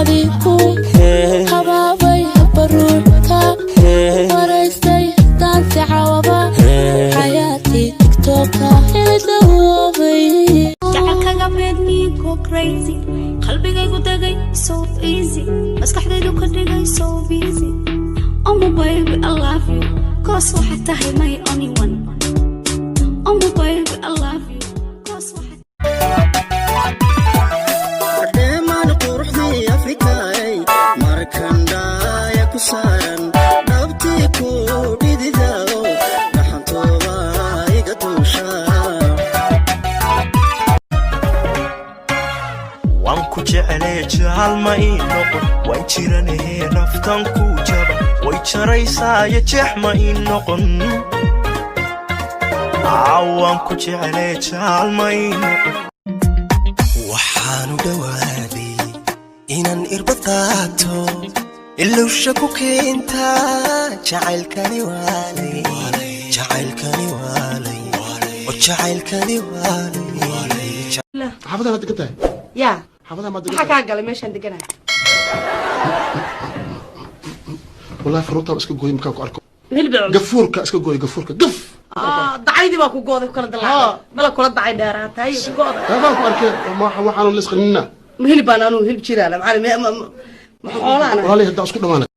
Badi ku habaabay, baruurka waraystay, daansi cawaba xayaati TikToka ilawoobay. Jacaylkaga made me go crazy, qalbigaygu degay so easy, maskaxdaydu ka dhigay so busy. Oh my baby, I love you, 'cause waxaad tahay my only one. Oh my baby, I love you, 'cause waxaad Dheemaan quruxdii Afrikaay, markan dhaaya ku saaran, dhabtii ku dhididao, dhaxantooba iga duusha. Waan ku jeclee, jaalma ii noqon? Waan jiranahee, naftan ku jaba way jaraysaayo, jeex ma ii noqon? Waan ku jeclee, jaalma ii noqon? Waxaanu dhowaaday inaan irbad qaato, ilowsha ku keentaa. Jacaylkani waalay, jacaylkani waalay, oo jacaylkani waalay. Xaafadaha maad degan tahay? Yaa? Xaafadaha maad degan Maxaa tahay? kaa galay meeshaan deganahay? Wallahi faruurtaa iska gooy markaan ku arko. Hilib cun. Gafuurka iska gooy, gafuurka gaf. Ah, dacaydii baa ku gooday, ku kala dilaacday, bala kula dacay dheeraatay ku gooday. Baan ku arkeen waxaanu la isqaninaa. Ma hilib baan anuu hilib jiraala macalin ma xoolaana? Walaalahi, haddaan isku dhamaanay.